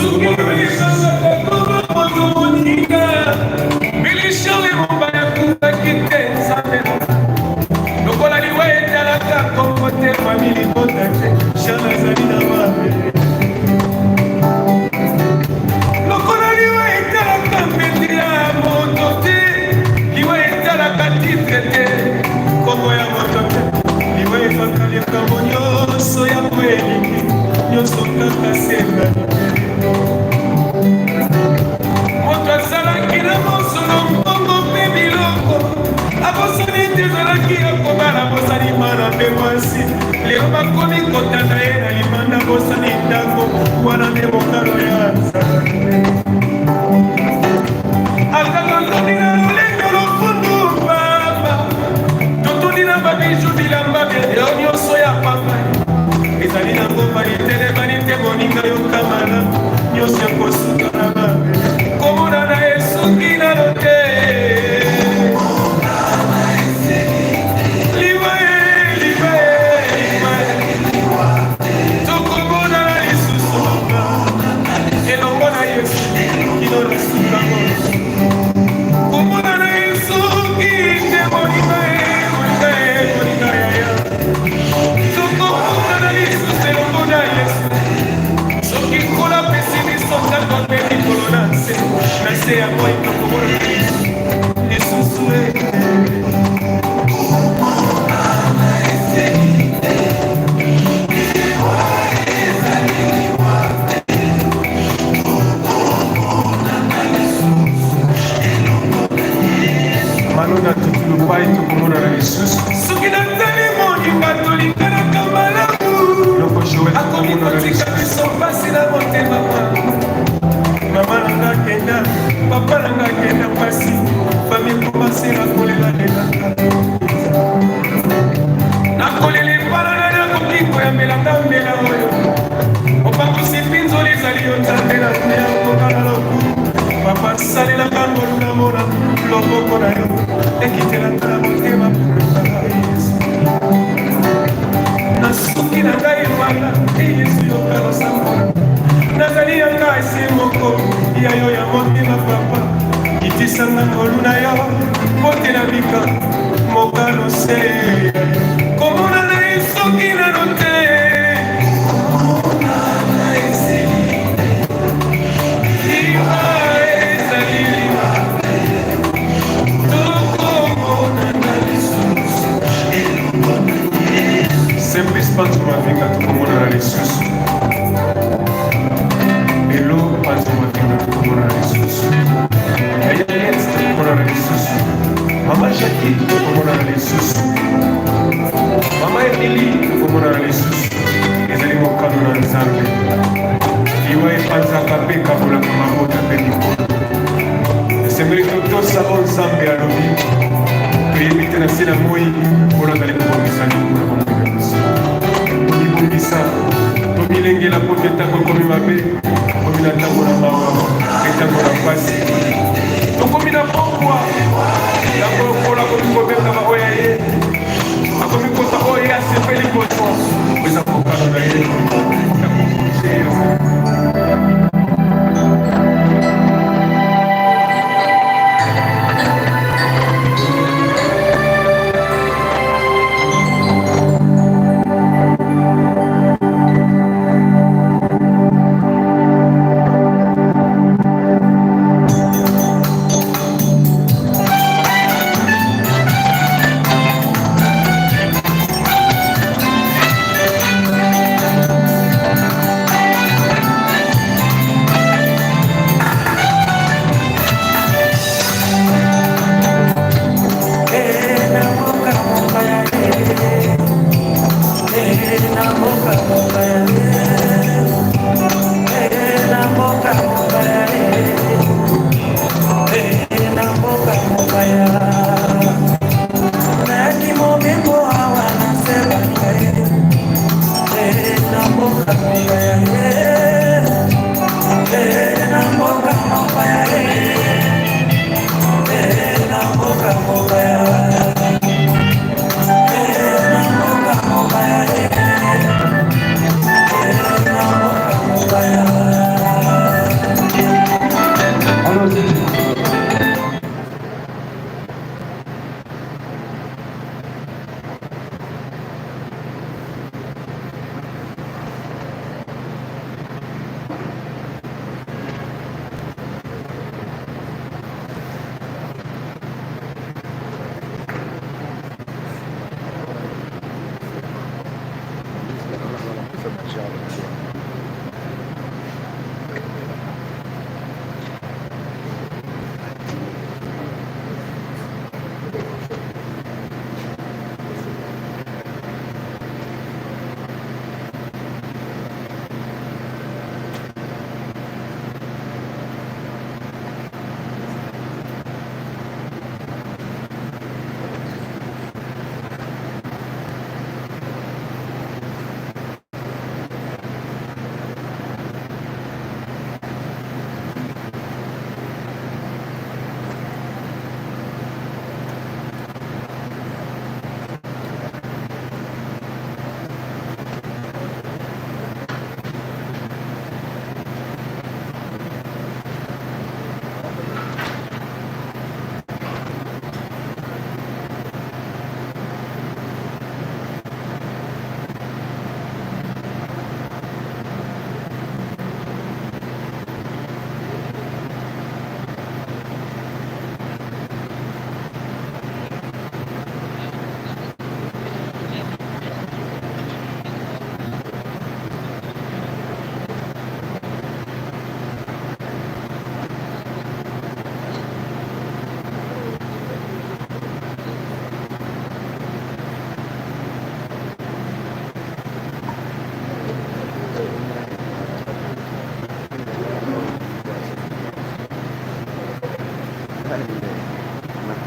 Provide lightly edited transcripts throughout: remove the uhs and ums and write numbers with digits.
Soki lokola liwa etalaka kombo te fami libota te Charles azali na mabe lokola liwa etalaka mbeti ya moto te liwa etalaka titre te kombo ya moto te liwa ezwaka likambo nyonso yango elingi nyonso kaka sengani moto azalaki na mosolo mbongo mpe biloko abosani ete ezalaki ya kobala bosani bana mpe mwasi lelo bakomi kotanda ye na libanda bosani ndako wana nde mokano ya nzambe ata totondi na lolendo lofundu pamba totondi na babiju bilamba bya nyonso ya pamba ezali na ngomba litelemani te moninga yokamana nyonso ekosuka na mabe komonana esuki nano te liwa e liwa e liwa tokomonana lisusu elongo na yesu kino na suka komonana esuki te moninga e moninga e moninga yaya tokokutana lisusu elongo na yesu soki nkolo apesi biso ntango mpe likolo na nse na nse ya moi tokomona lisusu e Malona tutulupai tokomonana lisusu soki natali moninga tolinganaka malamu akomi kotika biso mpasi na motema mama na nga akenda papa na nga akenda mpasi fami ekomase nakolela lelaka nakolela epala nani akoki koyambela nga mbela oyo opangusi mpinzoli ezali yo nzambe na nguya okoka na lokumu papa salelaka ngolu namona loboko na yo ekitelaka na motema yesu nasuki na ngai wana e yesu yoka losambo nazali ya ngai se moko ya yo ya motema papa kitisanga ngolu na yo botela bika mokano se komonana esoki nano te Simplice Panzu Mavinga tokomonana lisusu. Elo Panzu Mavinga tokomonana lisusu. Yaya tokomonana lisusu. Mama Jackie tokomonana lisusu. Mama Emily tokomonana lisusu. Ezali mokano na Nzambe. Liwa epanzaka mpe ekabolaka mabota mpe mikolo. Esengeli totosa oyo Nzambe alobi. Toyebi te na se na moi nkolo azali kobongisa nini mpona bomoi na biso. Tomibongisa, tomilengela mpo te ntango ekomi mabe, tokomi na ntango na mawa mpe ntango na mpasi. Tokomi na pokwa, ntango nkolo akomi kobenga baoyo ya ye, akomi kozwa oyo ye asepeli kozwa, eza mokano na ye ya kokonze yo.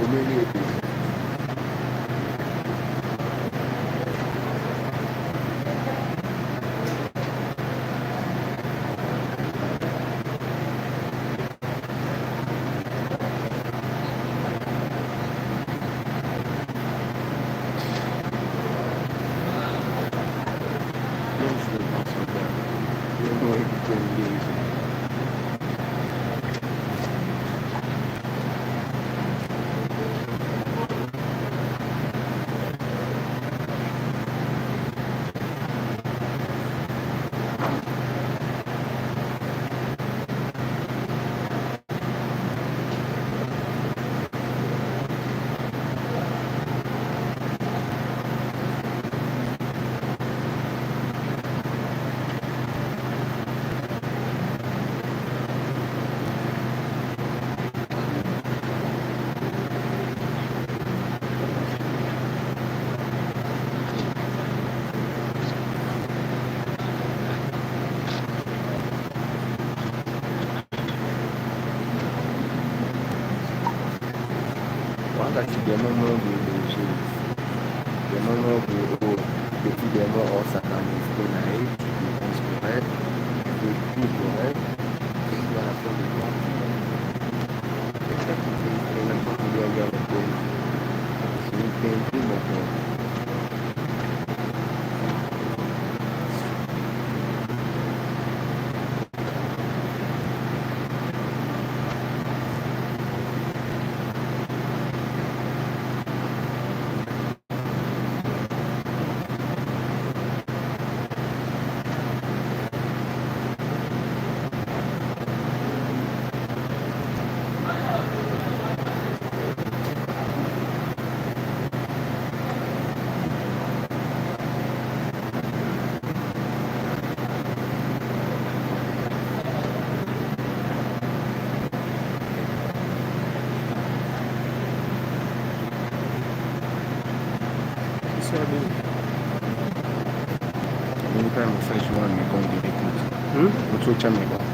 Ekomeli. Wakati démon moko boye démon moko boye oyo petit démon osaka na esprit na ye, tu dépenses pour elle, tu fais tout pour elle, et puis à la fin de mois, c'est une moko. Message wana mekong de l'écoute ototya mekong.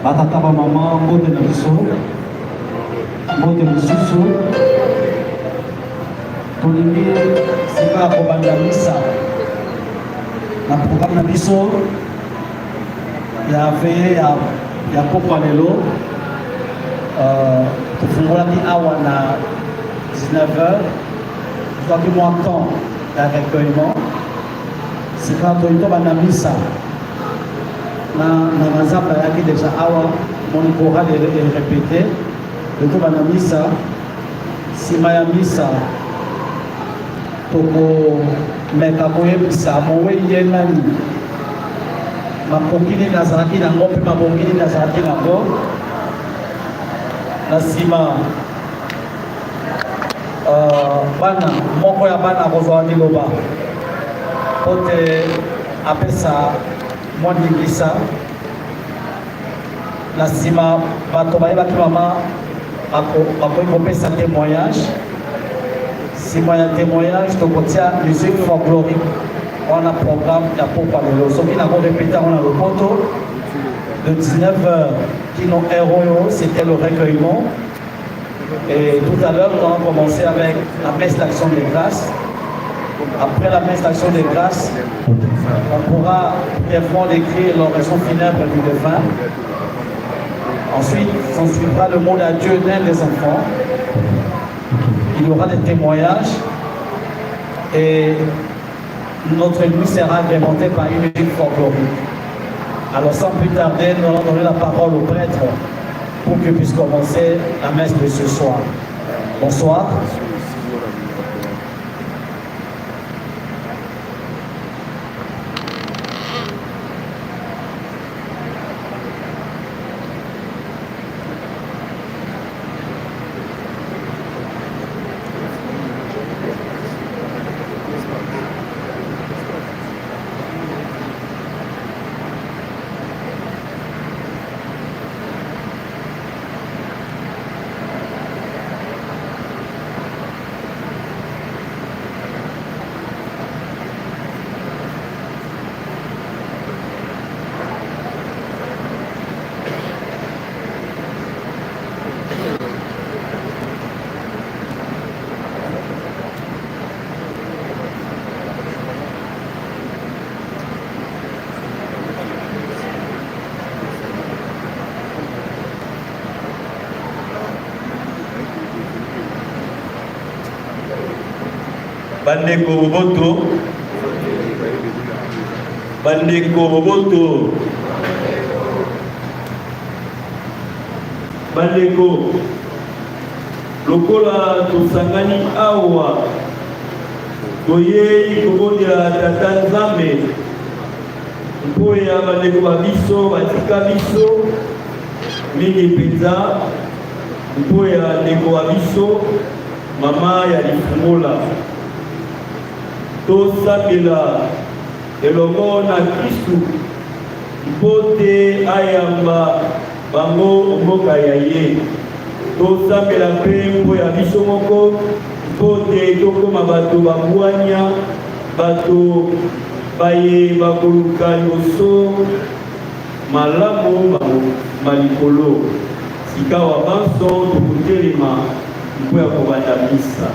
Batata bamama, mbote na biso, mbote lisusu. Tolingi sika ya kobanda misa na programme na biso ya veye ya, ya pokwa lelo. Tofungolaki awa na 19h, tozwaki mwa temps ya recueillement. Sika tolingi tobanda misa na na nzambe ayaki deja awa, moni chorale erépété. Tobanda misa. Nsima ya misa tokomeka koyebisa mowei ye nani, makoki nini azalaki nango mpe mabongi nini azalaki nango. Na nsima bana moko ya bana akozwa liloba po te apesa mwa ndingisa. Na nsima bato bayebaki mama bakoki kopesa témoignage. Nsima ya témoignage tokotia musique folklorique. Wana programme ya pokwa lelo. Soki nakorépéter yango na lopoto, de 19h kino heure oyo, c'était le recueillement. Et tout à l'heure, nous allons commencer avec la messe d'action de grâce. Après la messe d'action de grâce, on pourra brièvement décrire l'oraison funèbre du défunt. Ensuite, s'en suivra le mot d'adieu d'un des enfants. Il y aura des témoignages et notre nuit sera agrémentée par une musique folklorique. Alors sans plus tarder, nous allons donner la parole au prêtre pour qu'il puisse commencer la messe de ce soir. Bonsoir. Bandeko boboto, bandeko boboto, bandeko, lokola tosangani awa toyei kobondela Tata Nzambe mpo ya bandeko ba biso batika biso mingi mpenza mpo ya ndeko wa biso mama ya lifungola. Tosambela elongo na Kristu mpo te ayamba bango mboka ya ye. Tosambela mpe mpo ya biso moko mpo te tokoma bato ba bwanya, bato baye bakoluka liboso malamu ma likolo. Sikawa banso tokotelema mpo ya kobanda misa.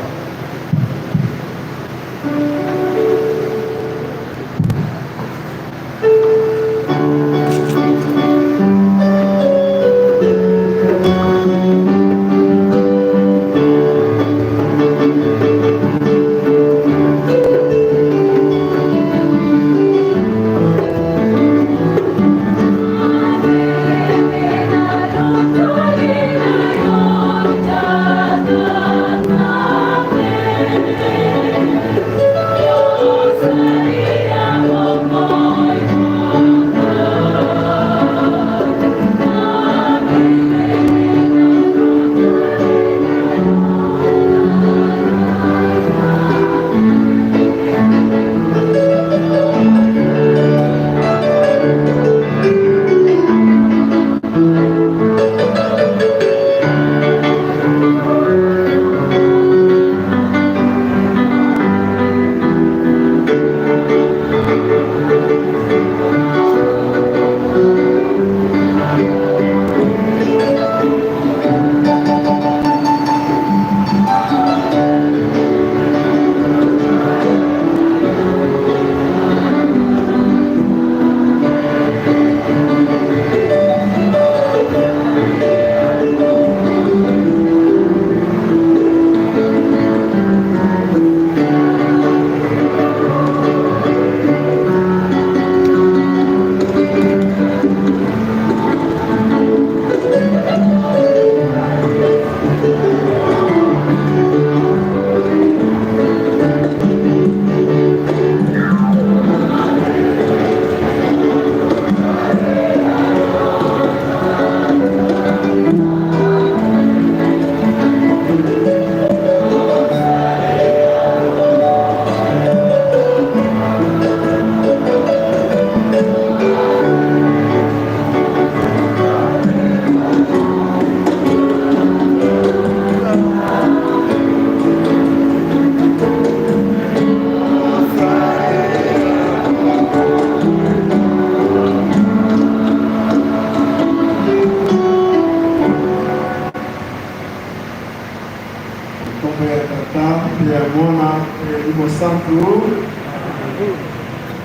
Nkombo ya Tata mpe ya Mwana mpe ya Elimo Santu.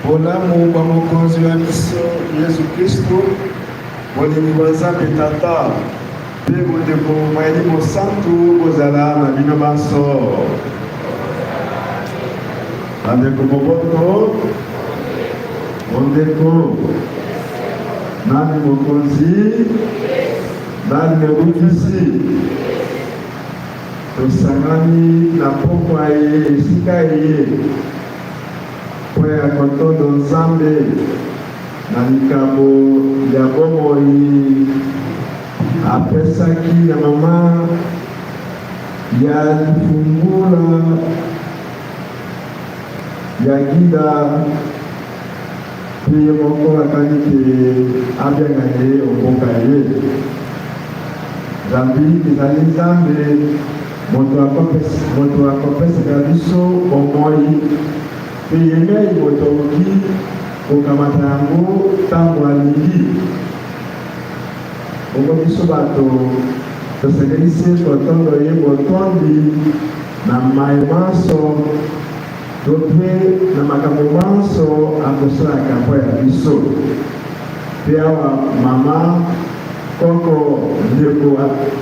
Bolamu bwa Mokonzi wa biso Yezu Kristu, bolingi bwa Nzambe Tata mpe bondeko bwa Elimo Santu bozala na bino banso. Bandeko boboto, bondeko, nani mokonzi, nani mobikisi? Tosangani na pokwa eye esika eye mpo ya kotondo Nzambe na likabo lya bomoi apesaki na mama ya lifungula ya Gida mpe ye moko akani te abianga ye omboka ye. Zambi ezali Nzambe moto akopesaka biso bomoi, mpe ye mei moto akoki kokamata yango ntango alingi. Bongo biso bato tosengeli se kotondo ye botondi na maye manso to mpe na makambo manso akosalaka mpo ya biso. Mpe awa mama koko ndeko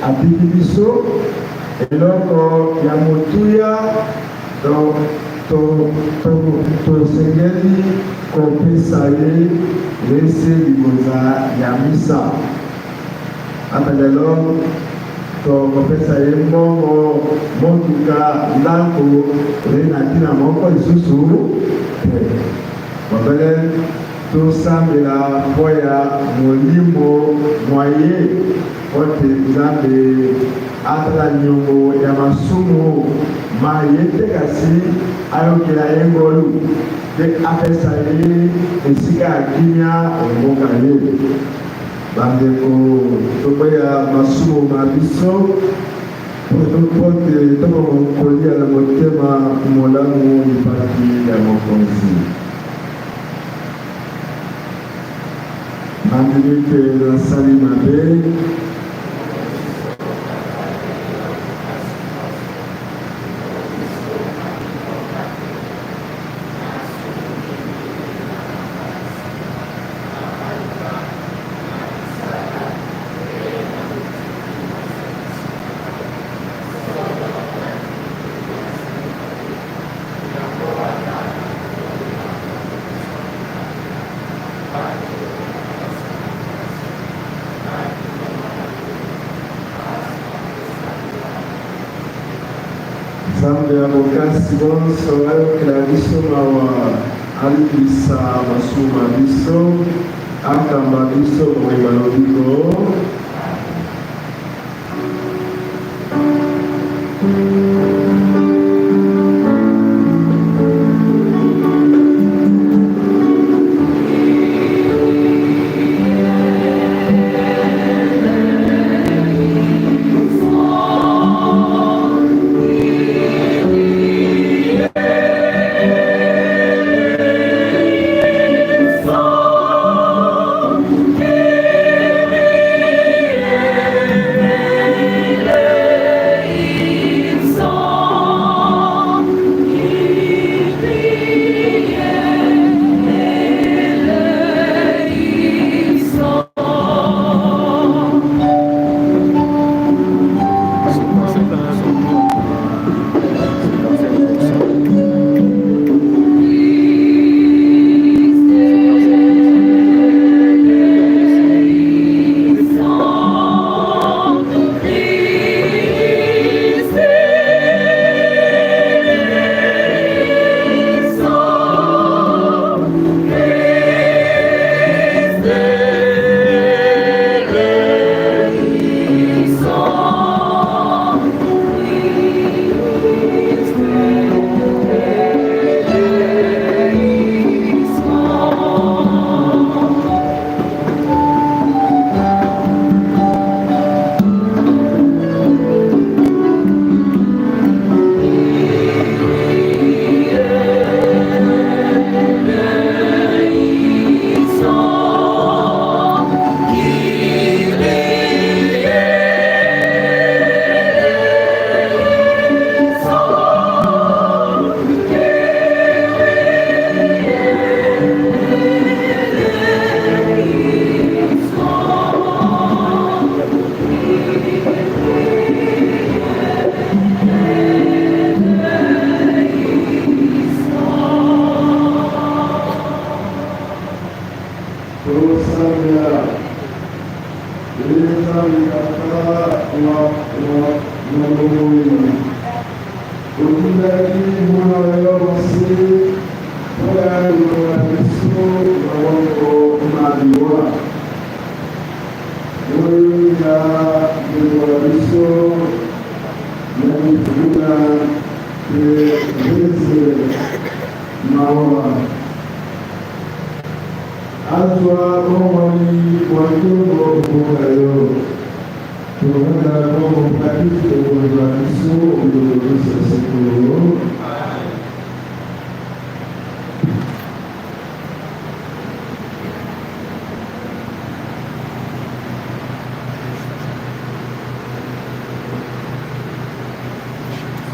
atiki biso eloko ya motuya to To, to, tosengeli kopesa ye lese libonza ya misa. Ata lelo tokopesa ye mbongo, motuka, ndako, ezali na ntina moko lisusu te. Bobele tosambela mpo ya molimo mwa ye, mpo te Nzambe atala nyongo ya masumu ma ye te, kasi ayokela ye ngolu mpe apesa ye esika ya kimia o mboka ye. Bandeko, toboya masumu ma biso mpo te tokoma kolia na motema molamu lipati ya Mokonzi. Nandimi te nasali mabe. Nzambe ya bokasi bonso ayokela biso mawa, alimbisa masumu ma biso, akamba biso bomoi bwa lobiko.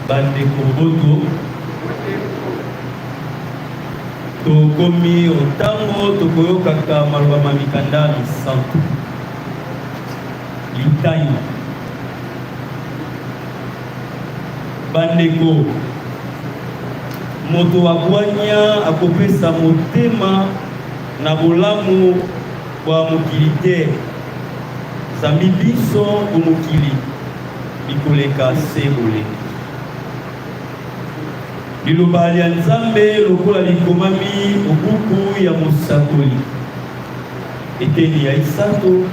Bandeko boto, tokomi ntango tokoyokaka maloba ma mikanda misantu litani. Bandeko, Moto wa bwanya akopesa motema na bolamu bwa mokili te, zambi binso o mokili bikoleka se boleki. Liloba lya Nzambe lokola likomami o buku ya Mosakoli, eteni ya isato,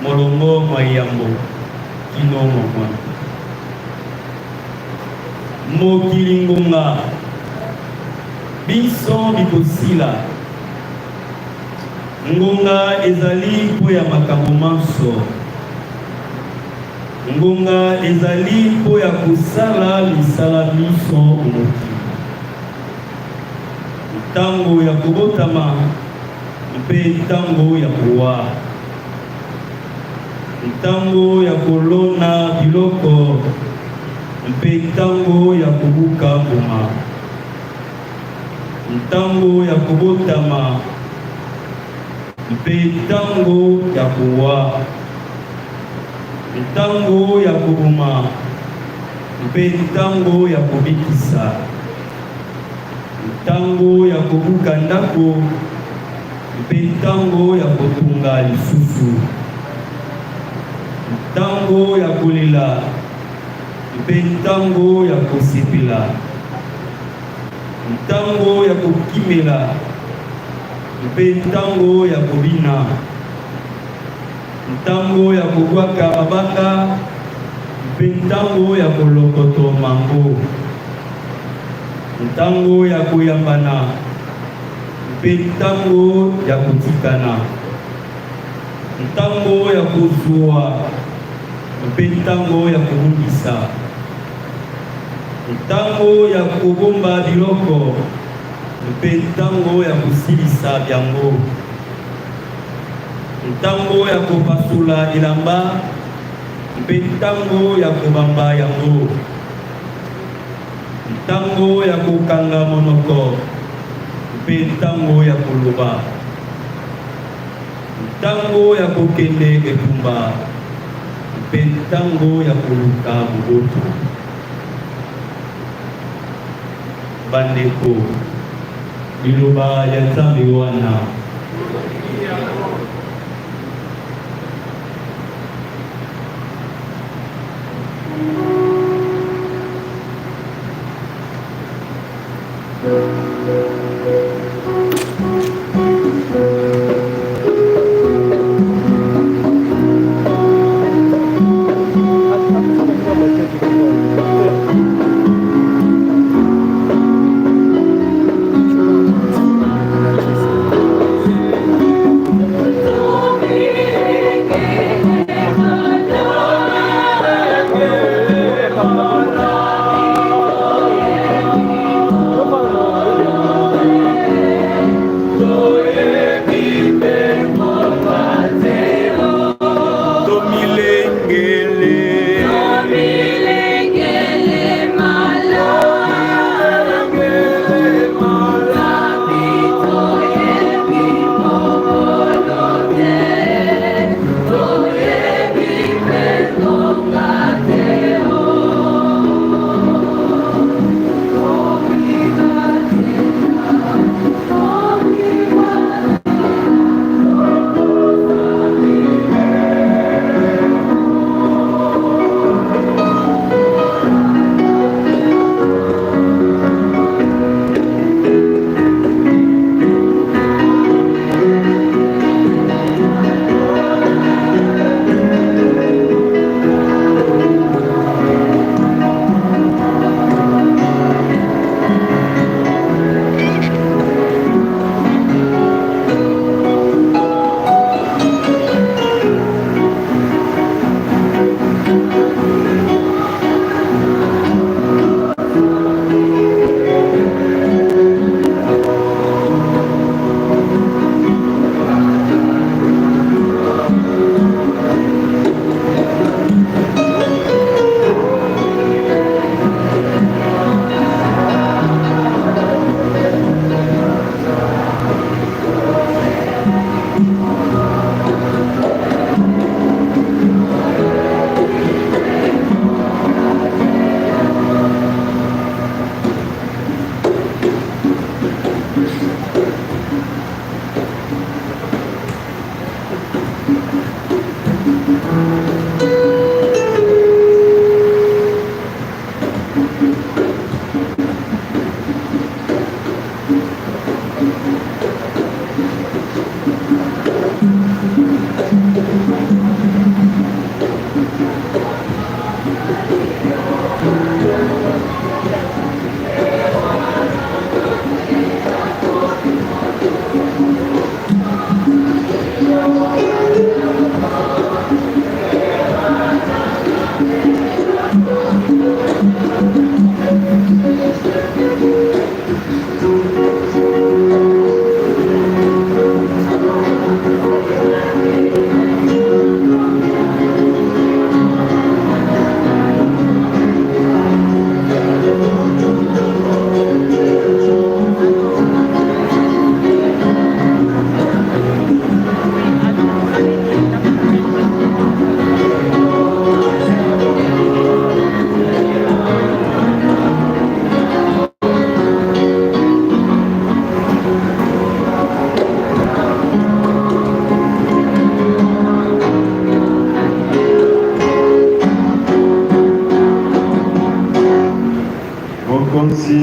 molongo mwa yambo kino mwa mwambe. Mokili ngonga, binso bikosila. Ngonga ezali mpo ya makambo manso. Ngonga ezali mpo ya kosala misala minso mokili. Ntango ya kobotama mpe ntango ya kowa. Ntango ya kolona biloko mpe ntango ya kobuka mbuma. Ntango ya kobotama mpe ntango ya kowa. Ntango ya koboma mpe ntango ya kobikisa. Ntango ya kobuka ndako mpe ntango ya kotonga lisusu. Ntango ya kolela mpe ntango ya kosepela. Ntango ya kokimela mpe ntango ya kobina. Ntango ya kobwaka mabanga mpe ntango ya kolokoto mango. Ntango ya koyambana mpe ntango ya kotikana. Ntango ya kozwa mpe ntango ya kobungisa. Ntango ya kobomba biloko mpe ntango ya kosilisa byango. Ntango ya kopasola elamba mpe ntango ya kobamba yango. Ntango ya kokanga monoko mpe ntango ya koloba. Ntango ya kokende etumba mpe ntango ya koluka boboto. Bandeko, liloba ya Nzambe wana.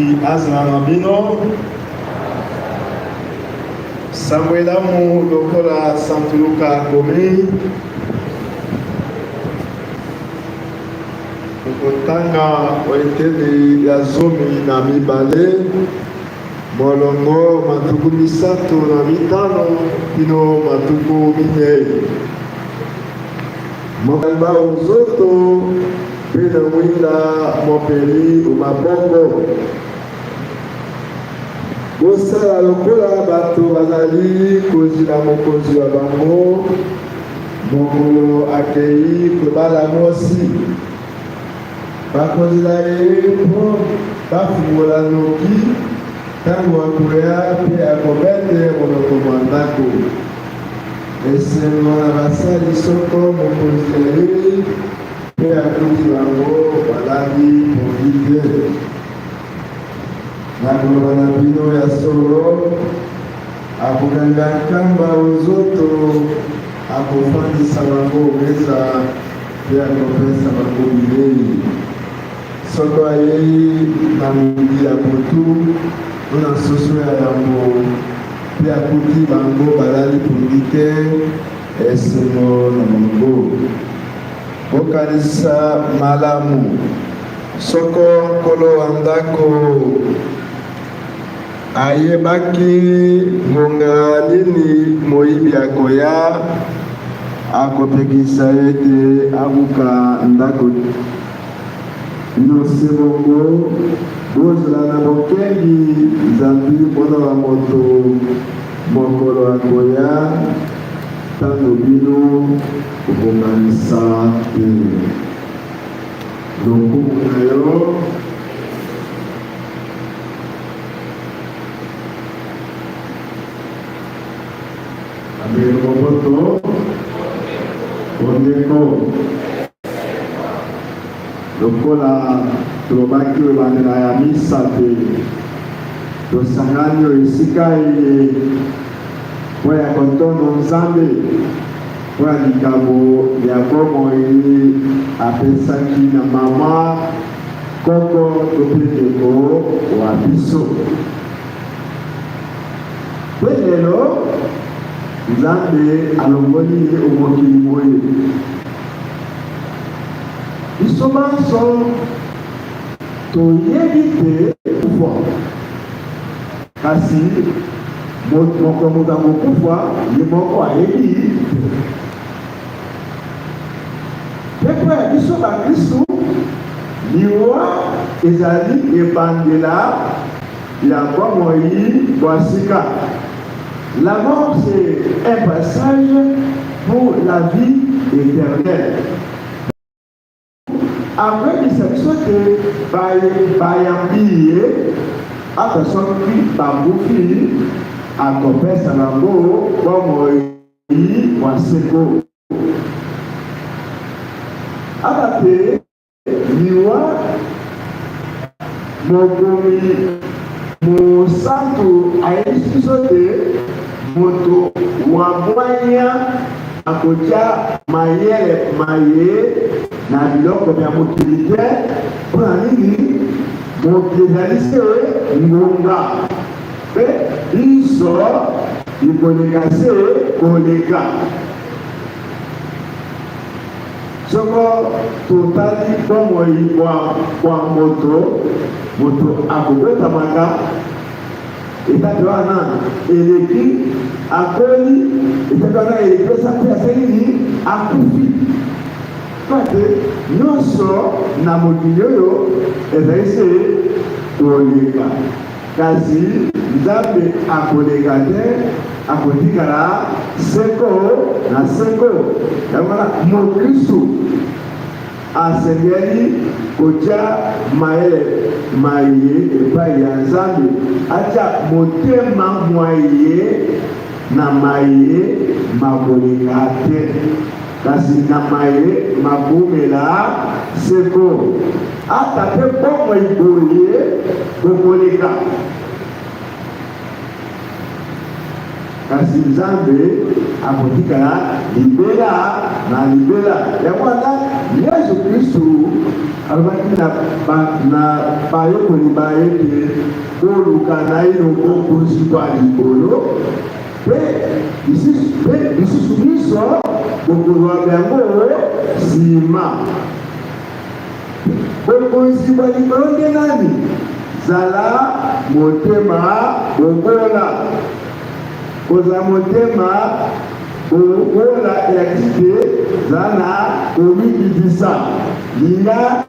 Mobikisi azala na bino. Sango elamu lokola Santu Luka akomi. Tokotanga eteni ya 12, molongo 35 kino 40. Mokamba o nzoto mpe na mwinda mopeli o maboko. Bosala lokola bato bazali kozila mokonzi wa bango mokolo akei kobala mwasi. Bakozela ye mpo bafungola noki ntango akoya mpe akobete monoko mwa ndako. Esengo na basali soko mokonzi ayei mpe akuti bango balali pongi te. Nakoloba na bino ya solo, akokanga nkamba o nzoto, akofandisa bango o meza mpe akopesa bango bilei. Soko ayei na ngongi ya butu to na nsoso ya yambo mpe akuti bango balali pongi te, esengo na bango. Bokanisa malamu, soko nkolo wa ndako ayebaki ngonga nini moyibi akoya, akopekisa ye te abuka ndako. Bino se bongo, bozala na bokengi, zambi Mwana wa Moto mokolo akoya ntango bino bokokanisa te. Lokumu na yo. Bandeko boboto, bondeko. Lokola tolobaki oyo ebandela ya misa te, tosangani oyo esika eye mpo ya kotondo Nzambe mpo ya likabo ya bomoi apesaki na mama koko to mpe ndeko wa biso. Mpe lelo Nzambe alongoli ye o mokili moye. Biso banso toyebi te kufa, kasi moko moto akokufa ye moko ayebi te. Mpe mpo ya biso bakristu, liwa ezali ebandela ya bomoi bwa sika. La mort c'est un passage pour la vie éternelle. Akoyebisa biso te bayambi ye ata soki bakufi, akopesa bango bomoi bwa seko. Ata te Liwa, mokomi mosantu ayebisi biso ete moto wa bwanya akotya mayele ma ye na biloko bya mokili te. Mpo na nini? Mokili ezali se ngonga, mpe binso bikoleka se koleka. Soko totali bomoi bwa, bwa moto, moto akobotamaka, etape wana eleki, akoli, etape wana eleki, pesa mpe asali nini? Akufi. Mpo ete nyonso na mokili oyo ezali se koleka. Kasi Nzambe akoleka te, akotikala seko na seko. Yango wana mokristu asengeli kotya mayele ma ye epai ya Nzambe, atya motema mwa ye na maye makoleka te, kasi na maye makoumela seko. Ata mpe bomoi boye bokoleka, kasi Nzambe akotikala libela na libela. Yango wana Yesu Kristu. Alobaki na, ba, na bayekoli ba ye ete, Boluka naino bokonzi bwa likolo, mpe lisusu, mpe bisusu binso bokozwa byango nsima. Bokonzi bwa likolo nde nani? Zala motema bobola. Kozala motema bobola elakisi te zala na komikitisa. Linga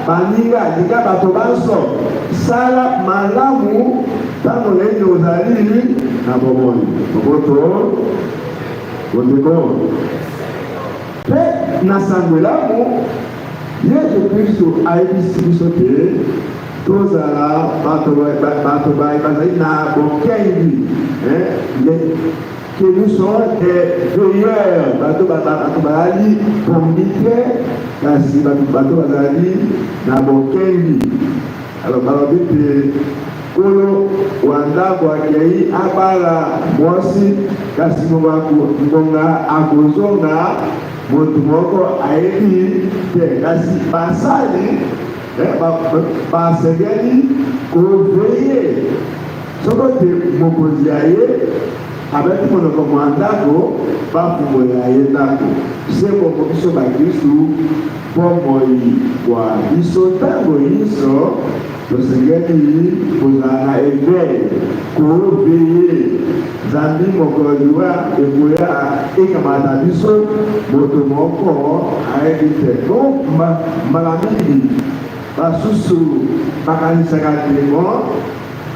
baninga, linga bato banso, sala malamu ntango naino ozali na bomoi. Boboto, bondeko. Mpe na Sango Elamu, Yezu Kristu ayebisi biso te tozala bato bato baye bazali na bokengi, les que nous sommes des veilleurs, bato bato bazali pongi te, kasi bato bato bazali na bokengi. Alors balobi te Nkolo wa ndako akei abala mwasi, kasi ngonga akozonga moto moko ayebi te. Kasi basali basengeli koveye soko te mokonzi ya ye abeti monoko mwa ndako, bafungolela ye ndako. Se bongo biso bakristu bomoi bwa biso ntango inso Tosengeli kozala na eveil, ko veiller, zambi mokolo liwa ekoya ekamata biso, moto moko ayebi te. Bongo mbala mingi basusu bakanisaka te bon,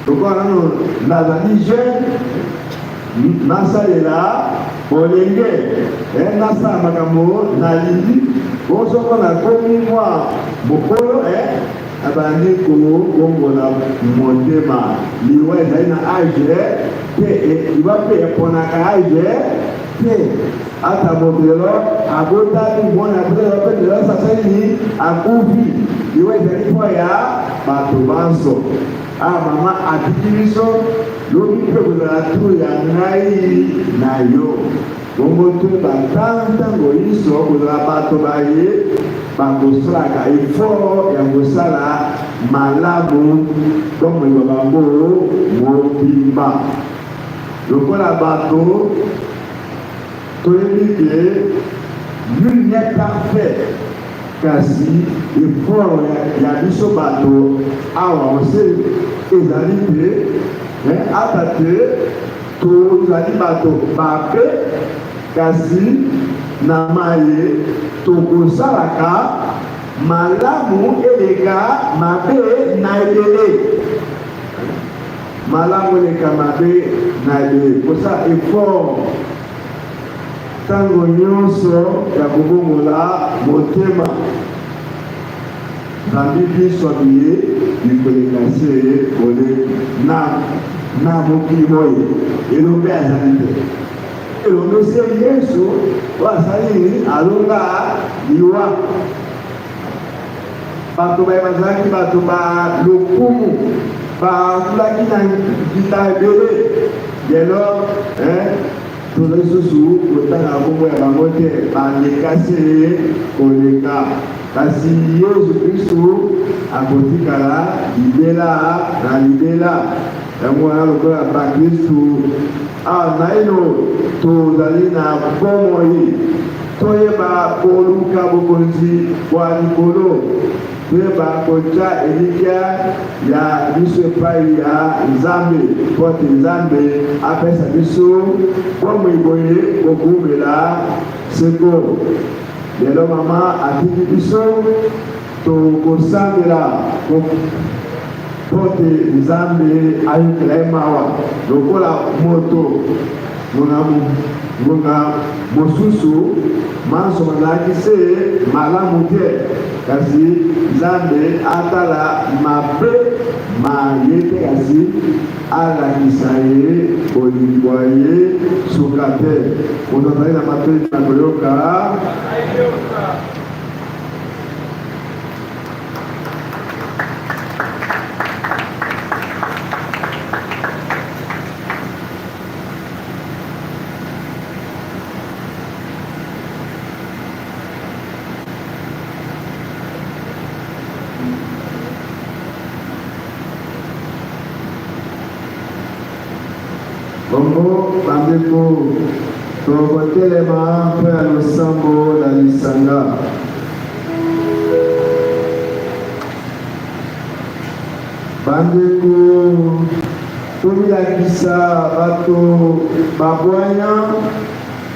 lokola nano nazali jeune, nasalela bolenge, nasala makambo nalingi, bongo soko nakomi mwa mokolo, Abandi kobongola motema. Liwa ezali na age te, liwa mpe eponaka age te. Ata moto lelo abotami mwana abotami mpe lelo asasali nini akufi. Liwa ezali mpo ya bato banso. Ah mama atiki biso, lobi mpe kozala tour ya ngai na yo. Bongo toyeba ntango inso kozala bato baye bakosalaka effort ya kosala malamu bomoi bwa bango mobimba. Lokola bato toyebi ke nul n'est parfait, kasi effort ya biso bato awa ose ezali te ata te Tozali bato mabe, kasi na maye tokosalaka, malamu eleka mabe na ebele. Malamu eleka mabe na ebele. Kosala effort ntango nyonso ya kobongola motema. Zambi binso biye bikoleka se boleki na na mokili moye, elombe azali te. Elombe se Yesu oyo asali nini? Alonga liwa. Bato baye bazalaki bato ba lokumu, batulaki na nkita ebele. Lelo eh, toza lisusu kotanga nkombo ya bango te, baleka se koleka. Kasi Yezu Kristu akotikala libela na libela. Yango wana lokola bakristu awa naino tozali na bomoi, toyeba koluka bokonzi bwa likolo, toyeba kotya elikya ya biso epai ya Nzambe, mpo ete Nzambe apesa biso bomoi boye bokoumela seko. Lelo mama atiki biso, tokosambela mpo te Nzambe ayokela ye mawa lokola moto ngonga mosusu manso mazalaki se malamu te, kasi Nzambe atala mabe ma ye te, kasi Alakisa ye bolingi bwa ye suka te. Moto azali na matoi na koyoka. Bongo bandeko, tokotelema mpo ya losambo na lisanga. Bandeko, tomilakisa bato babwanya,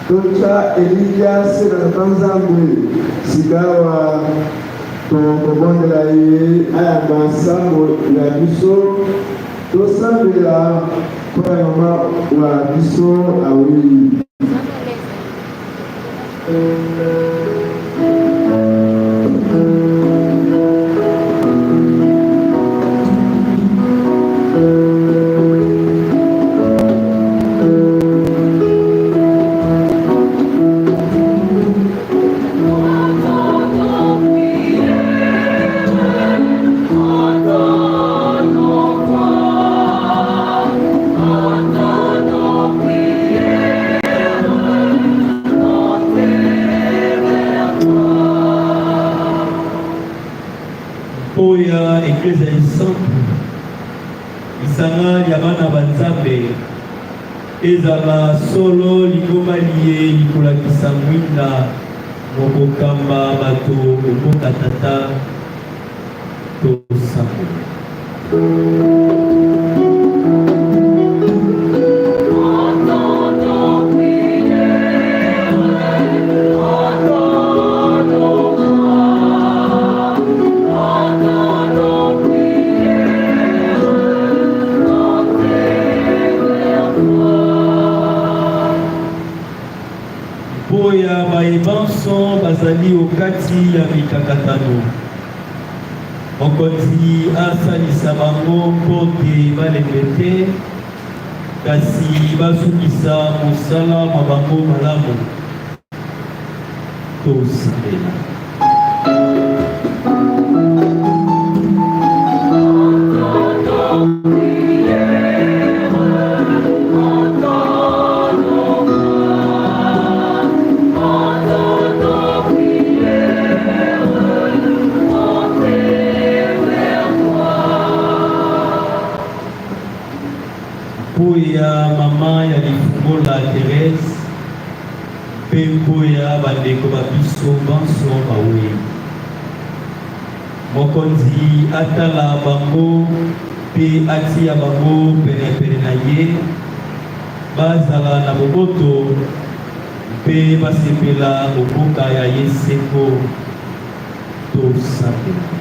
totya elikya se na Tata Nzambe. Sikawa tokobondela ye ayamba nsambo ya biso. Tosambela mpo ya mama wa biso awei. Mpo ya Eklezia Esantu, lisanga lya bana ba Nzambe, ezala solo lingomba liye likolakisa mwinda mokokamba bato o mboka Tata. Tosambela. Mpo ya baye banso bazali okati ya mikakatano, Mokonzi asalisa bango mpo te balembe te, kasi basukisa mosala mwa bango malamu. Tosambela. Mpo ya mama ya lifungola Therèse mpe mpo ya bandeko ba biso banso bawei. Mokonzi atala bango mpe atia bango penepene na ye, bazala na boboto mpe basepela o mboka ya ye seko. Tosambela.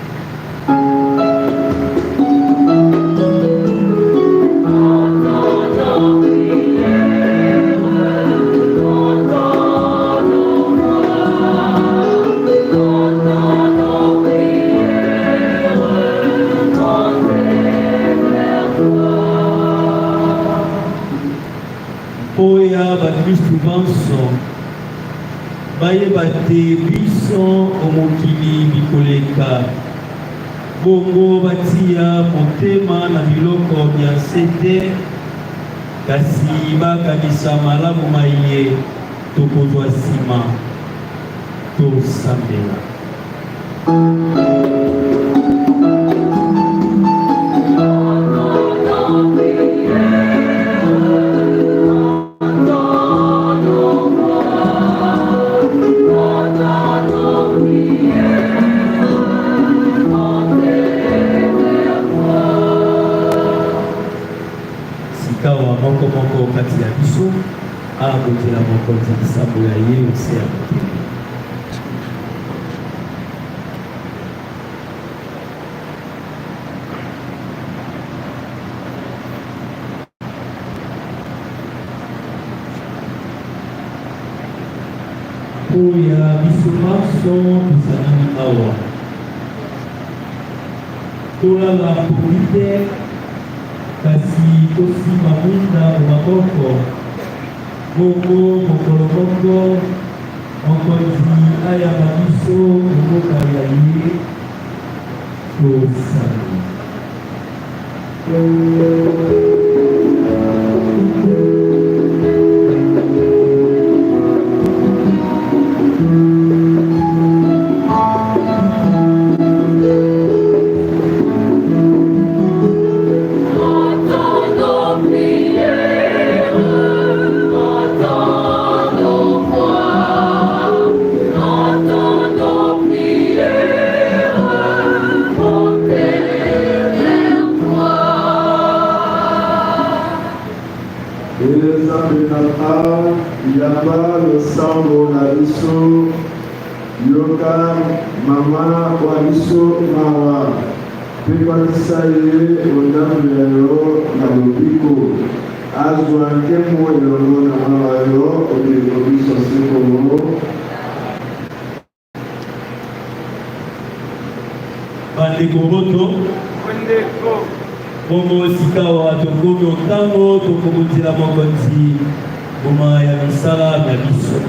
Mpo ya bakristu banso bayeba te biso o mokili bikoleka, bongo batia motema na biloko bya nse te, kasi bakanisa malamu maye tokozwa nsima. Tosambela. Sikawa moko moko kati ya biso abonzela Mokonzi nsambo ya ye ose ya motema. Mpo ya biso banso tosangani awa, tolala mpongi te, kasi tosimba mwinda o maboko, bongo mokolo moko Mokonzi ayamba biso o mboka ya ye. Tosambela. Nzambe Tata, yamba losambo na biso, yoka mama wa biso mawa, mpe kwatisa ye ondambo ya yo na lobiko, azwa nkembo elongo na mwana wa yo obeleko biso seko. Bandeko boto bongo sikawa tokomi ntango tokobonzela mokonzi mbuma ya misala mya biso.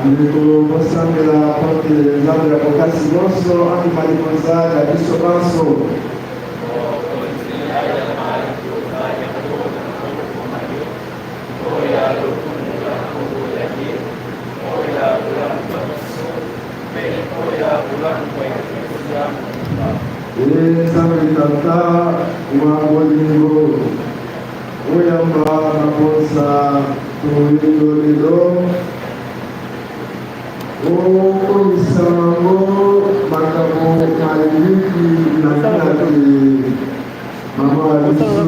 Ndeko, bosambela mpo te Nzambe ya bokasi nyonso andima libonza lya biso banso. Ee Nzambe Tata wa bolingo, oyamba mabonza toyendo lelo, okomisa mango makambo maliki na ntina te mama wa biso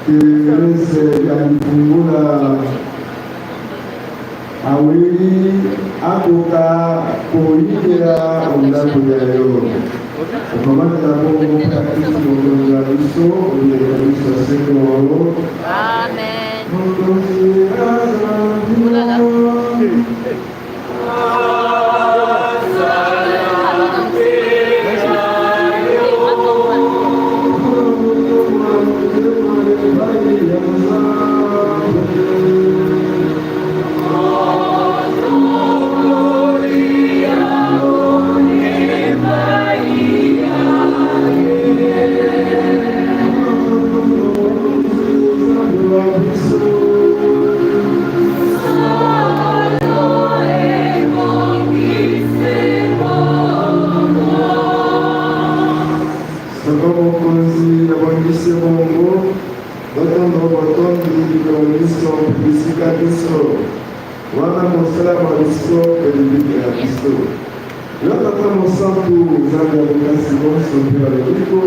Therese ya Lifungula aweli akoka koyikela ondako ya yo. Okomatela bongo mpo ya Kristu Mokonzi wa biso, obeleka biso seko. Amen. Mokonzi azala na bino. Yoka biso, wana mosala mwa biso mpe lobiko ya biso. Yo Tata Mosantu, Nzambe ya bokasi bonso mpe ya lobiko,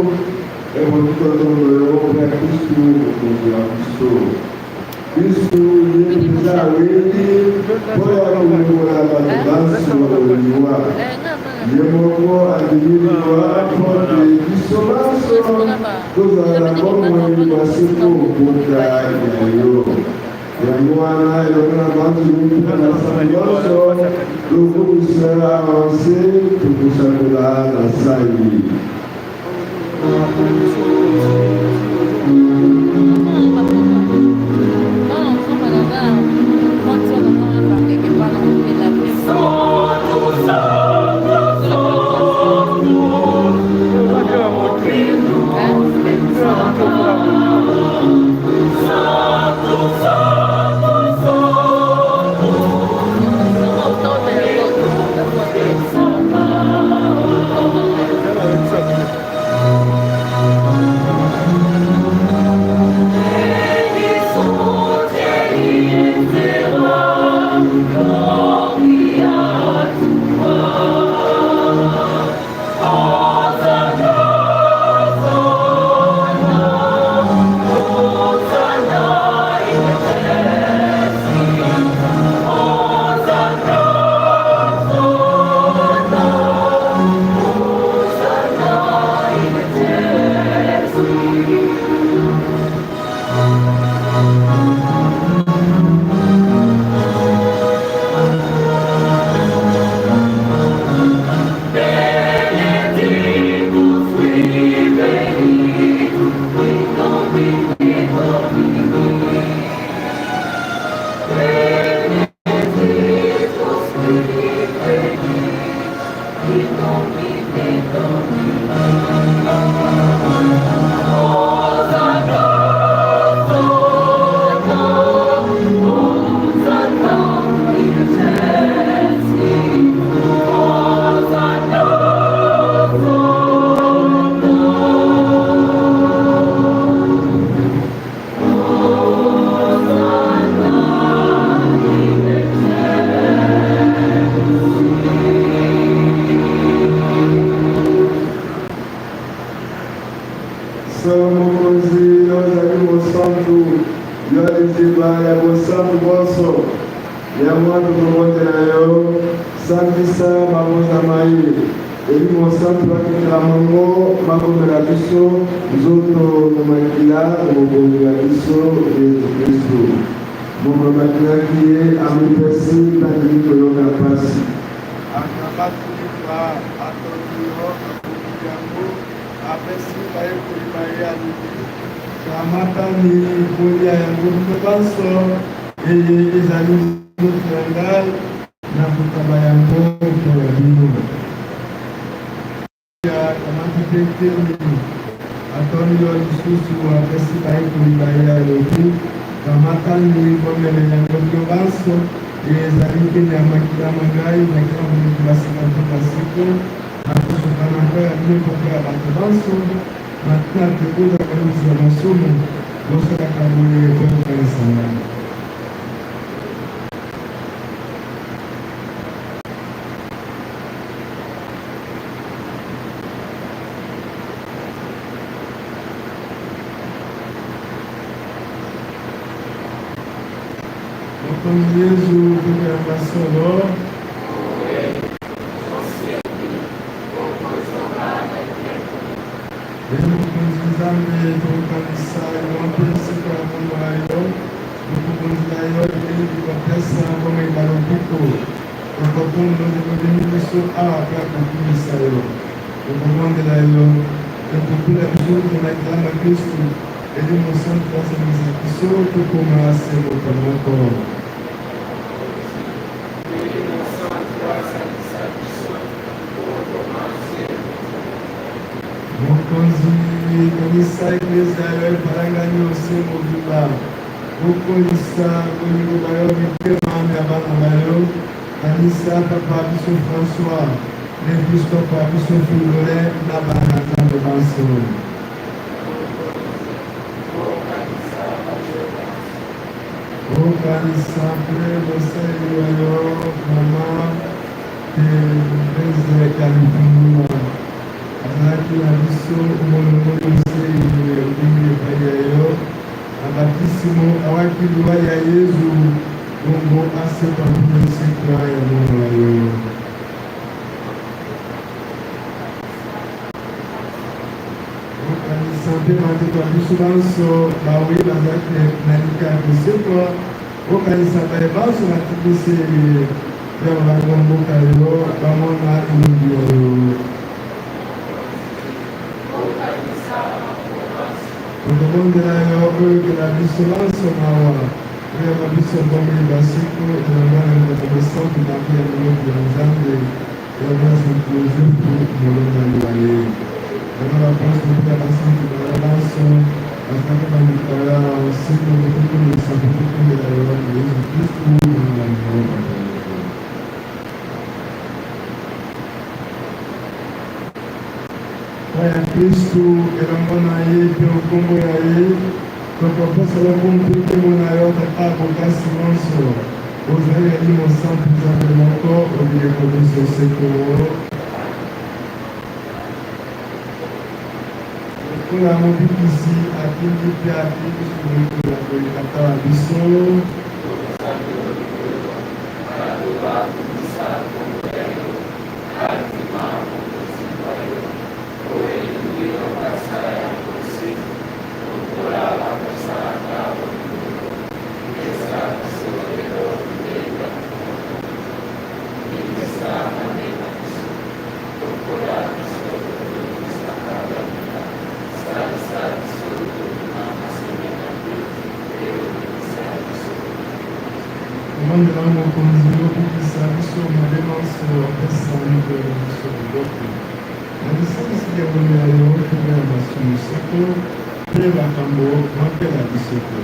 ebongi totondo yo mpo ya Kristu Mokonzi wa biso. Kristu ye mpenza aweli mpo ya kolongola bato banso o liwa. Ye moko andimi liwa mpo te biso banso tozala na bomoi bwa seko o mboka ya yo. Yango wana elongo na banzelu mpe na basantu banso, tokumisa yo awa nse, tokosakola na nsai. Solo Mokonzi, yo ozali mosantu, yo liziba ya bosantu bonso. Yango wana tokobondela yo, santisa mabonza maye, Elimo Santu akitela mango makomela biso nzoto na makila na Mokonzi wa biso Yezu Kristu. Mokolo bakilaki ye, amipesi mpe andimi koyoka mpasi. Akamati lipa, atondi yo, abuki yango, apesi bayekoli ba ye, alobi. Kamatani, bolia yango bino banso, eye ezali nzoto ya ngai, nakokaba yango mpo ya bino. Akamati mpe nteni, atondi yo lisusu, apesi bayekoli ba ye, alobi, Kamatani, bomela yango bino banso, eye ezali nteni ya makila ma ngai, makila ma bondeko bwa sika mpe bwa seko, nakosopana mpo ya bino mpe mpo ya bato banso, na ntina te bozwa bolimbisi bwa masumu, bosalaka boye mpo ya kokanisa ngai. Mokonzi Yezu, tokoyamba solo. Ye Mokonzi Nzambe, tokokanisa liwa mpe lisekwa ya Mwana wa yo, tokobonzela yo bilei bikopesa bomoi ba lobiko. Tokotondo ndenge omemi biso awa mpo ya kokumisa yo. Tokobondela yo, tokotula biso uto na makila ma Kristu, Elimo Santu asangisa biso tokoma se moto moko. Mokonzi, kanisa Eklezia ya yo epalangani ose mobimba. Bokolisa bolingo bwa yo mitema mya bana ba yo. Kanisa Papa wa biso François, na Episkopo wa biso Fridolin na bana Nzambe banso. Okanisa mpe mosali wa yo mama Therese Kalifungula azalaki na biso molongo yonse obimi epai ya yo na batisimo awaki liwa ya Yezu bongo asekwa mpe nsekwa ya mwana wa yo. Okanisa mpe bandeko ya biso banso baoye bazalaki na lika ya kosekwa. Okanisa baye banso batiki se ya bango mboka yo bamona elongi ya yo. Tokobondela yo oyokela biso banso mawa, oyamba biso bomoi bwa seko elongo na Ndeko Mosantu Maria Molongi ya Nzambe. Ya Mwasi Yozefu molongani wa ye, na baapostolo mpe na basantu na yo banso bazalaki bandeko ya seko kotokomisa mpe kokumbela yo na Yezu Kristu Mwana wa yo. Amen. Mpo ya Kristu, elongo na ye mpe o nkombo ya ye, tokopesa lokumu mpe nkembo na yo, Tata bokasi nyonso. Ozali Elimo Santu, Nzambe moko, o bileko binso seko. Lokola Mobikisi atindi mpe ateyi biso boyekola boye Tata wa biso. Tobondela Mokonzi, obikisa biso mabe manso, opesa mikolo na biso boboto. Na lisalisi lya ngolu ya yo, toboya masumu seko mpe makambo mapela biso te.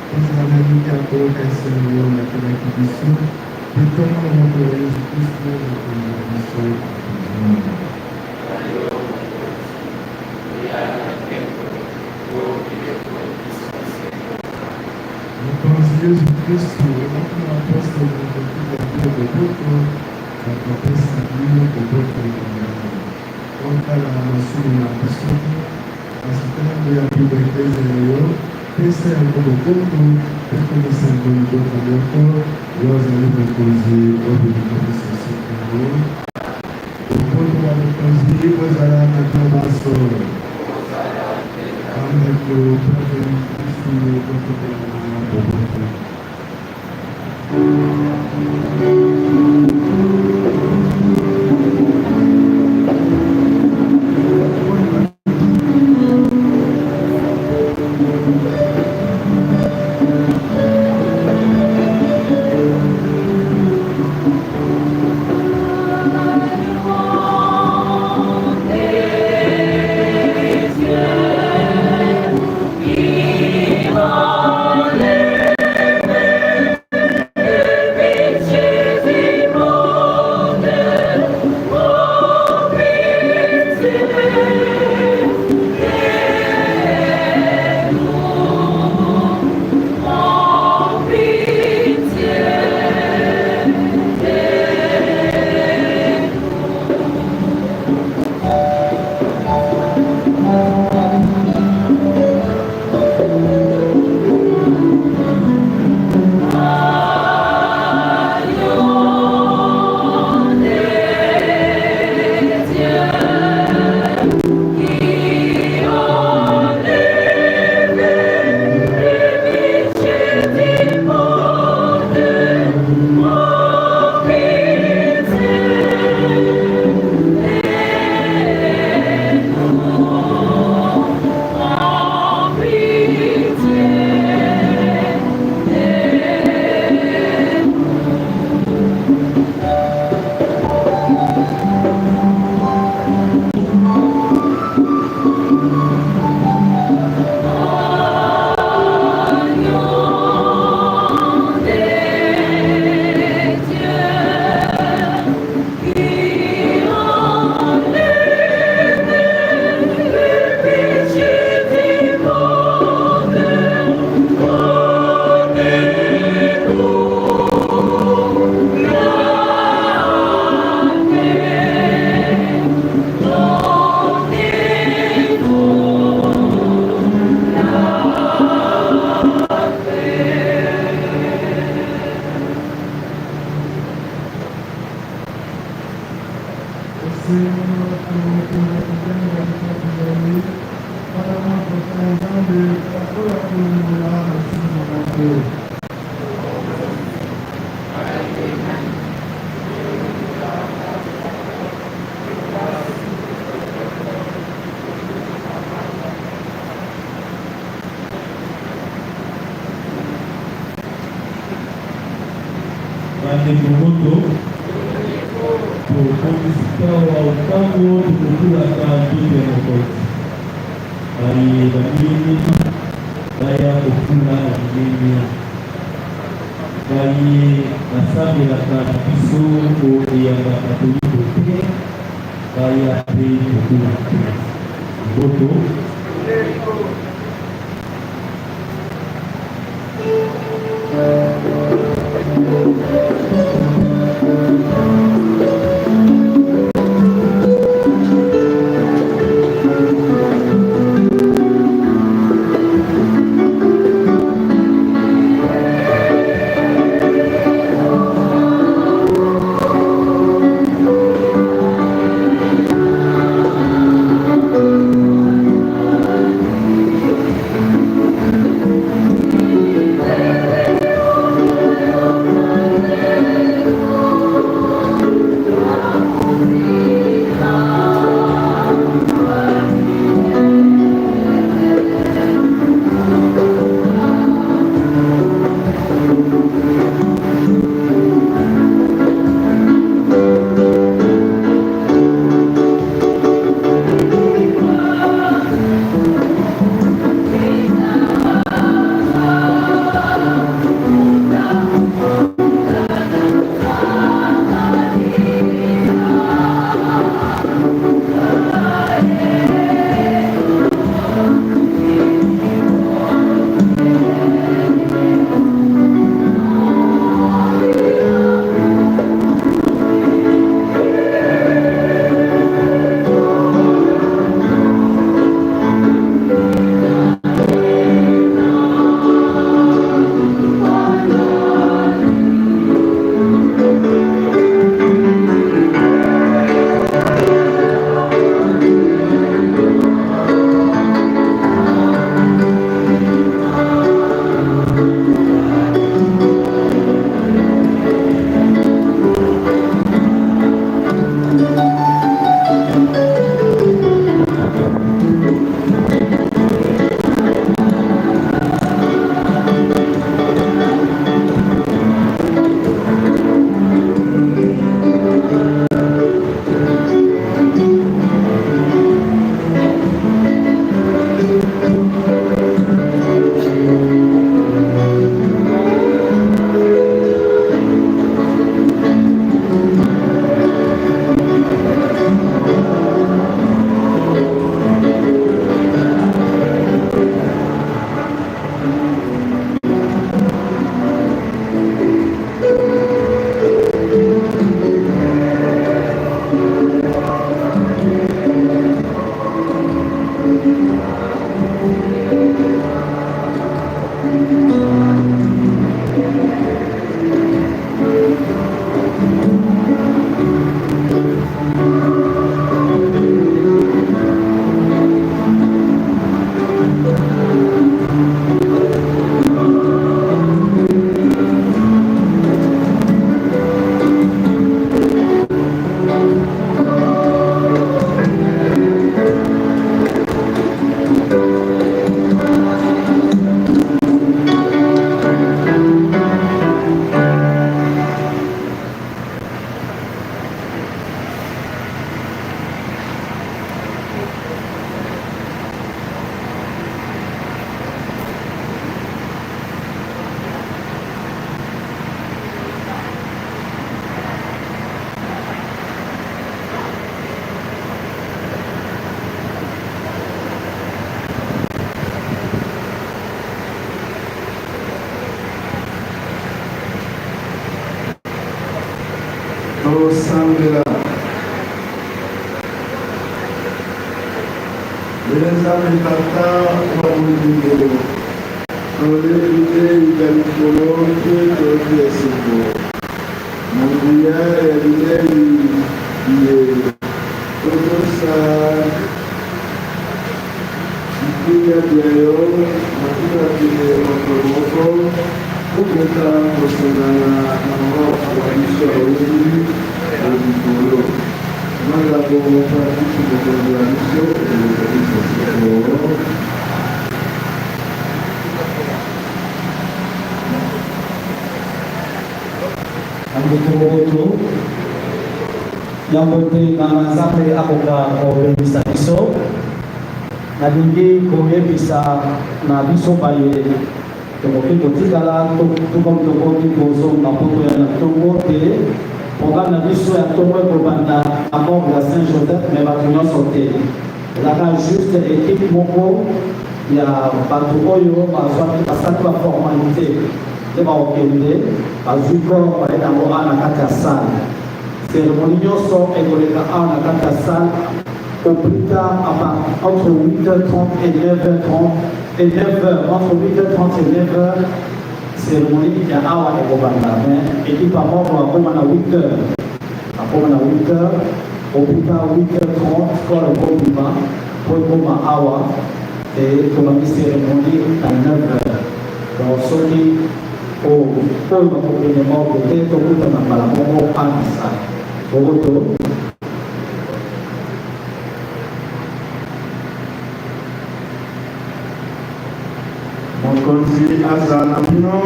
Tozala na elikya ya koyoka esengo yo olakelaki biso, mpe tomona mokolo ya Yezu Kristu, Mokonzi wa biso. Amen. Mokonzi Yezu Kristu, olobaki na bapostolo, Nakotinda bino boboto, Nakopesa bino boboto na ngai. Otala masumu ma biso te, kasi tala nguya mpe boeklezia ya yo, pesa yango boboto, mpe komisa yango libota moko, yo ozali Mokonzi o bileko binso seko. Boboto bwa Mokonzi bozala na bino banso. Bandeko, mpe Kristu, bokabelana boboto. Bandeko moto tokomi sikawa ntango tokokulaka nzoto ya mokonzi. Baye bamilengeli baya kokula na limemia. Baye basambelaka na biso o eyamba katoliko te baya mpe kokula te. Mboto. Tosambela. Lele Nzambe Tata wa bolingo, tolei bilei bya likolo mpe toyoki esengo na nguya ya bilei biye. Bandeko boboto, yambo ete nganga Nzambe akoka kobenisa biso, nalingi koyebisa na biso baye tokoki kotikala to comme tokoki kozonga mpo toya na ntongo te. Programme na biso ya ntongo ekobanda na morgue ya Saint Joseph, mais bato nyonso te, ezalaka juste équipe moko ya bato oyo bazwaki basalaki baformalité nde bakokende, bazwi corps baye nango awa na kati ya salle. Cérémonie nyonso ekoleka awa na kati ya salle au plus tard à part, entre 8h30 et 9h30 et 9h, entre 8h30 et 9h cérémonie ya awa ekobanda. Mais équipe ya moko bakoma na 8h, bakoma na 8h, au plus tard 8h30 corps ekobima po ekoma awa e tobandi cérémonie na 9h. Donc soki oyo bakokende morgue te, tokutana mbala moko ana salle. Boboto. Mokonzi azala na bino.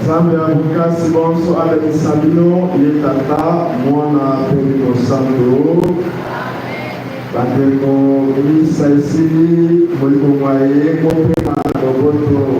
Nzambe ya bokasi bonso abenisa bino, ye Tata, Mwana mpe Molimo Santu. Bandeko, misa esili, molimo mwa ye kopema na boboto.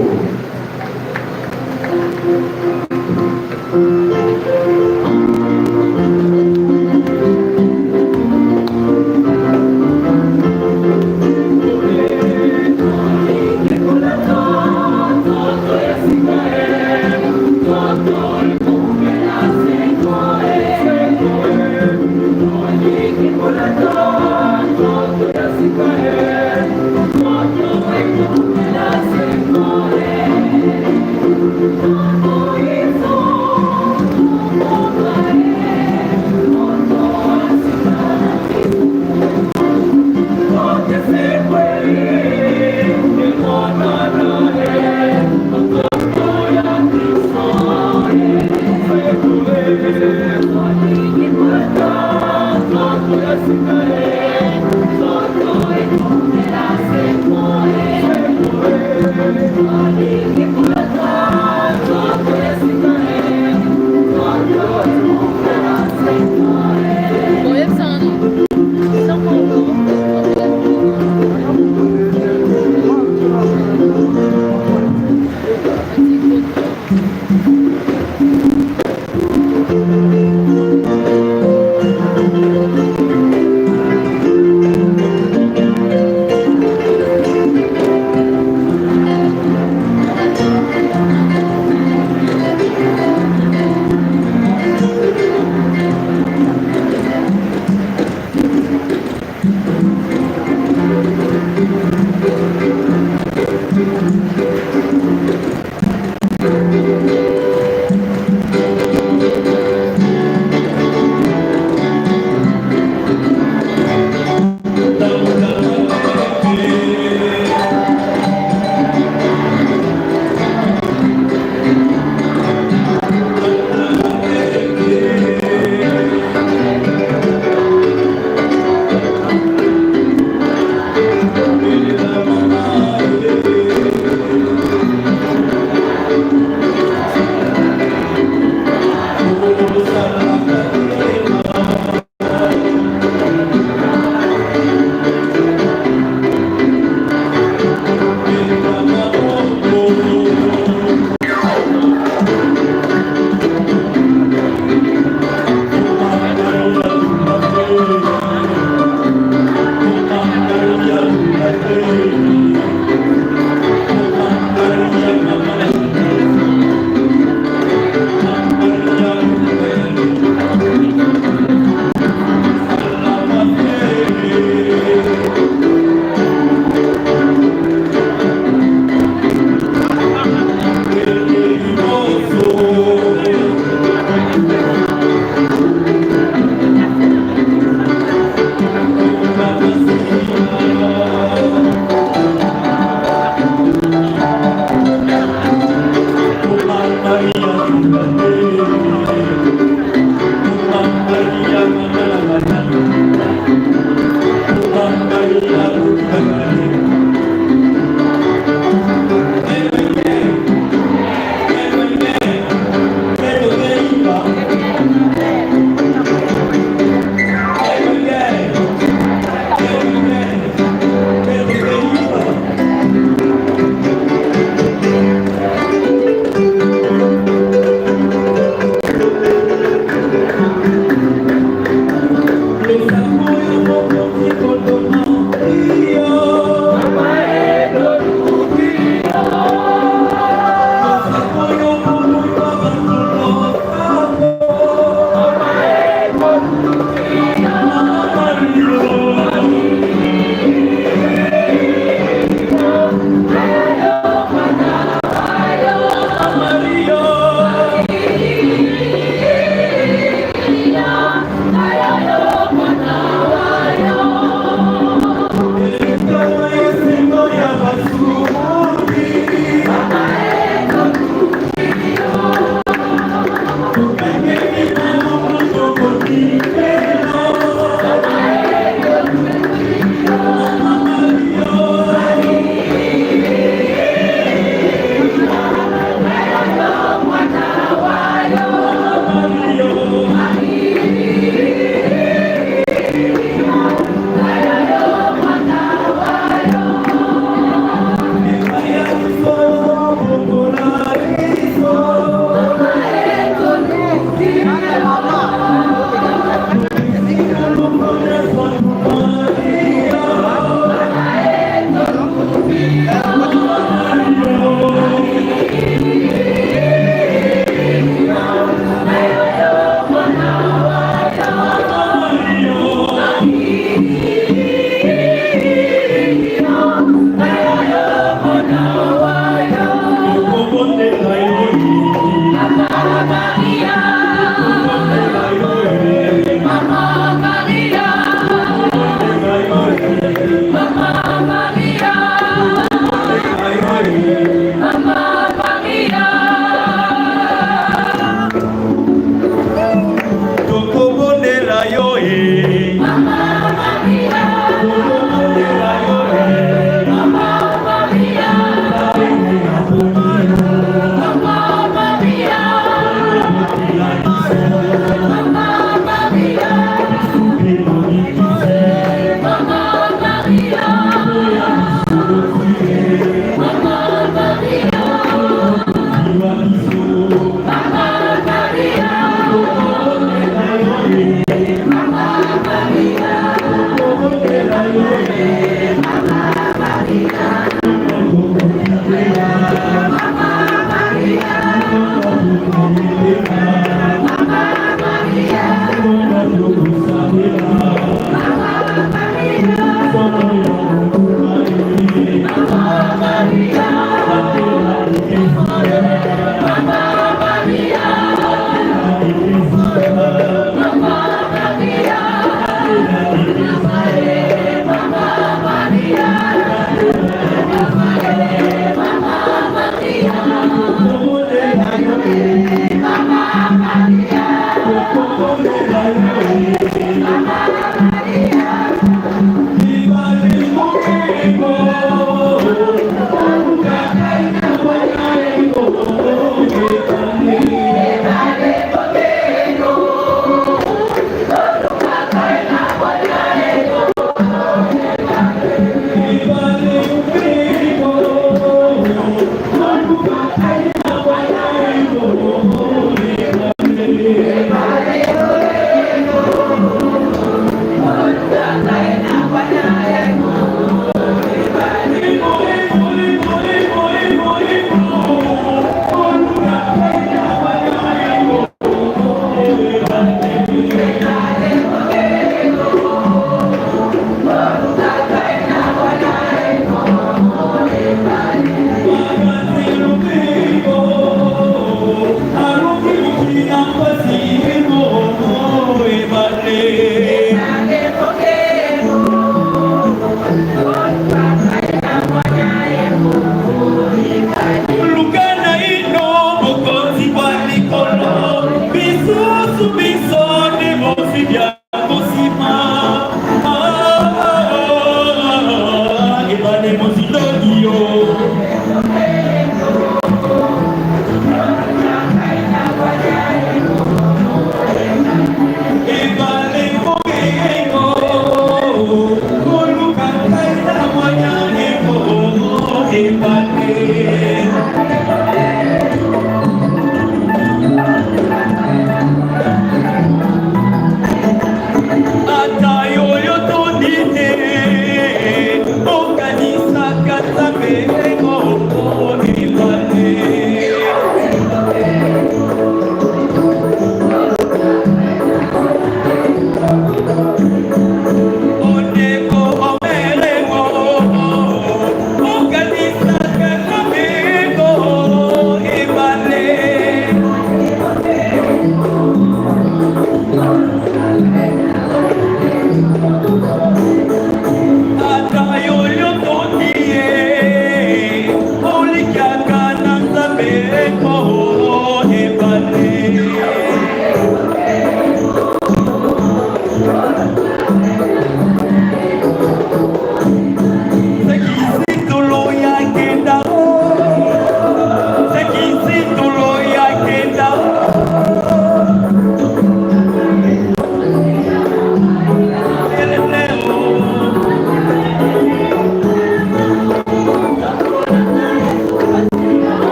Moyiki.